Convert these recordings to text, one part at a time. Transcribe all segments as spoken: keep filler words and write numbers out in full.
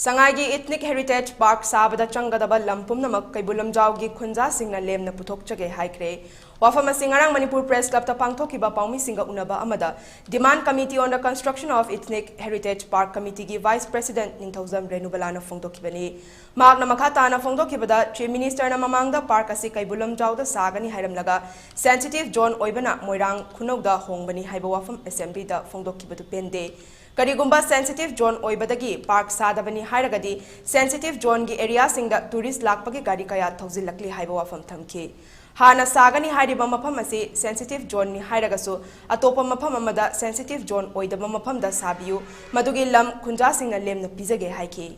ꯁꯉꯥꯏꯒꯤ Ethnic Heritage Park ꯁꯥꯕꯗ ꯆꯪꯒꯗꯕ ꯂꯝ ꯄꯨꯝꯅꯃꯛ ꯀꯩꯕꯨꯜ ꯂꯝꯖꯥꯎꯒꯤ ꯈꯨꯟꯖꯥꯁꯤꯡꯅ ꯂꯦꯝꯅ ꯄꯨꯊꯣꯛꯆꯒꯦ ꯍꯥꯏꯈ꯭ꯔꯦ꯫ ꯋꯥꯐꯝ ꯑꯁꯤ ꯉꯔꯥꯡ ꯃꯅꯤꯄꯨꯔ ꯄ꯭ꯔꯦꯁ ꯀ꯭ꯂꯕꯇ ꯄꯥꯡꯊꯣꯛꯈꯤꯕ ꯄꯥꯎꯃꯤꯁꯤꯡꯒ ꯎꯅꯕ ꯑꯃꯗ Demand Committee on the Construction of Ethnic Heritage Park Committeeꯒꯤ Vice President ꯅꯤꯡꯊꯧꯖꯝ ꯔꯦꯅꯨꯕꯂꯥꯅ ꯐꯣꯡꯗꯣꯛꯈꯤꯕꯅꯤ꯫ ꯃꯍꯥꯛꯅ ꯃꯈꯥ ꯇꯥꯅ ꯐꯣꯡꯗꯣꯛꯈꯤꯕꯗ, Chief Ministerꯅ ꯃꯃꯥꯡꯗ park ꯑꯁꯤ ꯀꯩꯕꯨꯜ ꯂꯝꯖꯥꯎꯗ ꯁꯥꯒꯅꯤ ꯍꯥꯏꯔꯝꯂꯒ, sensitive zone ꯑꯣꯏꯕꯅ ꯃꯣꯏꯔꯥꯡ ꯈꯨꯅꯧꯗ ꯍꯣꯡꯕꯅꯤ ꯍꯥꯏꯕ ꯋꯥꯐꯝ Assemblyꯗ ꯐꯣꯡꯗꯣꯛꯈꯤꯕꯗꯨ ꯄꯦꯟꯗꯦ꯫ ꯀꯔꯤꯒꯨꯝꯕ sensitive zone ꯑꯣꯏꯕꯗꯒꯤ park ꯁꯥꯗꯕꯅꯤ ꯍꯥꯏꯔꯒꯗꯤ, sensitive zoneꯒꯤ areaꯁꯤꯡꯗ tourist ꯂꯥꯛꯄꯒꯤ ꯒꯥꯔꯤ ꯀꯌꯥ ꯊꯧꯖꯤꯜꯂꯛꯂꯤ ꯍꯥꯏꯕ ꯋꯥꯐꯝ ꯊꯝꯈꯤ꯫ ꯍꯥꯟꯅ ꯁꯥꯒꯅꯤ ꯍꯥꯏꯔꯤꯕ ꯃꯐꯝ ꯑꯁꯤ sensitive zoneꯅꯤ ꯍꯥꯏꯔꯒꯁꯨ, ꯑꯇꯣꯞꯄ ꯃꯐꯝ ꯑꯃꯗ sensitive zone ꯑꯣꯏꯗꯕ ꯃꯐꯝꯗ ꯁꯥꯕꯤꯌꯨ, ꯃꯗꯨꯒꯤ ꯂꯝ ꯈꯨꯟꯖꯥꯁꯤꯡꯅ ꯂꯦꯝꯅ ꯄꯤꯖꯒꯦ ꯍꯥꯏꯈꯤ꯫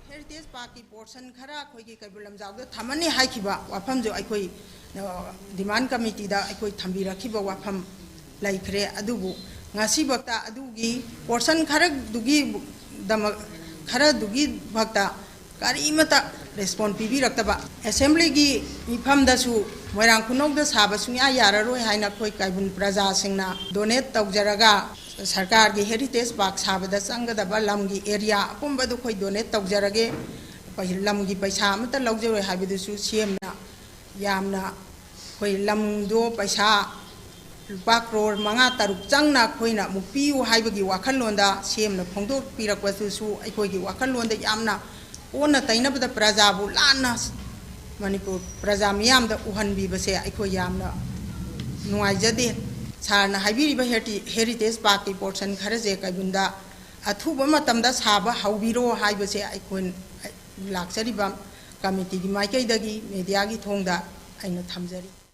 Heritage Parkꯀꯤ portion ꯈꯔ ꯑꯩꯈꯣꯏꯒꯤ ꯀꯩꯕꯨꯜ ꯂꯝꯖꯥꯎꯗ ꯊꯝꯃꯅꯤ ꯍꯥꯏꯈꯤꯕ ꯋꯥꯐꯝꯁꯨ ꯑꯩꯈꯣꯏ, ꯑ, Demand Committeeꯗ ꯑꯩꯈꯣꯏ ꯊꯝꯕꯤꯔꯛꯈꯤꯕ ꯋꯥꯐꯝ ꯂꯩꯈ꯭ꯔꯦ꯫ ꯑꯗꯨꯕꯨ ꯉꯁꯤꯐꯥꯎꯇ ꯑꯗꯨꯒꯤ portion ꯈꯔꯗꯨꯒꯤꯗꯃꯛ, ꯈꯔꯗꯨꯒꯤ ꯐꯥꯎꯇ ꯀꯔꯤꯃꯠꯇ response ꯄꯤꯕꯤꯔꯛꯇꯕ꯫ Assemblyꯒꯤ ꯃꯤꯐꯝꯗꯁꯨ ꯃꯣꯏꯔꯥꯡ ꯈꯨꯅꯧꯗ ꯁꯥꯕ ꯁꯨꯡꯌꯥ ꯌꯥꯔꯔꯣꯏ ꯍꯥꯏꯅ ꯑꯩꯈꯣꯏ ꯀꯩꯕꯨꯜ ꯄ꯭ꯔꯖꯥꯁꯤꯡꯅ donate ꯇꯧꯖꯔꯒ, ꯁꯔꯀꯥꯔꯒꯤ Heritage Park ꯁꯥꯕꯗ ꯆꯪꯒꯗꯕ ꯂꯝꯒꯤ area ꯑꯄꯨꯝꯕꯗꯨ ꯑꯩꯈꯣꯏ donate ꯇꯧꯖꯔꯒꯦ, ꯄꯩ-, ꯂꯝꯒꯤ ꯄꯩꯁꯥ ꯑꯃꯠꯇ ꯂꯧꯖꯔꯣꯏ ꯍꯥꯏꯕꯗꯨꯁꯨ CMꯅ ꯌꯥꯝꯅ, ꯑꯩꯈꯣꯏ ꯂꯝꯗꯣ ꯄꯩꯁꯥ ꯂꯨꯄꯥ ꯀ꯭ꯔꯣꯔ ꯃꯉꯥ ꯇꯔꯨꯛ ꯆꯪꯅ ꯑꯩꯈꯣꯏꯅ ꯑꯃꯨꯛ ꯄꯤꯌꯨ ꯍꯥꯏꯕꯒꯤ ꯋꯥꯈꯜꯂꯣꯟꯗ CMꯅ ꯐꯣꯡꯗꯣꯛꯄꯤꯔꯛꯄꯗꯨꯁꯨ ꯑꯩꯈꯣꯏꯒꯤ ꯋꯥꯈꯜꯂꯣꯟꯗ ꯌꯥꯝꯅ ꯑꯣꯟꯅ ꯇꯩꯅꯕꯗ ꯄ꯭ꯔꯖꯥꯕꯨ ꯂꯥꯟꯅ ꯃꯅꯤꯄꯨꯔ ꯄ꯭ꯔꯖꯥ ꯃꯤꯌꯥꯝꯗ ꯎꯍꯟꯕꯤꯕꯁꯦ ꯑꯩꯈꯣꯏ ꯌꯥꯝꯅ ꯅꯨꯡꯉꯥꯏꯖꯗꯦ꯫ Sirꯅ ꯍꯥꯏꯕꯤꯔꯤꯕ ꯍꯦꯔꯤ-, Heritage Parkꯀꯤ portion ꯈꯔꯁꯦ ꯀꯩꯒꯨꯝꯗ ꯑꯊꯨꯕ ꯃꯇꯝꯗ ꯁꯥꯕ ꯍꯧꯕꯤꯔꯣ ꯍꯥꯏꯕꯁꯦ ꯑꯩꯈꯣꯏ ꯂꯥꯛꯆꯔꯤꯕ committeeꯒꯤ ꯃꯥꯏꯀꯩꯗꯒꯤ mediaꯒꯤ ꯊꯣꯡꯗ ꯑꯩꯅ ꯊꯝꯖꯔꯤ꯫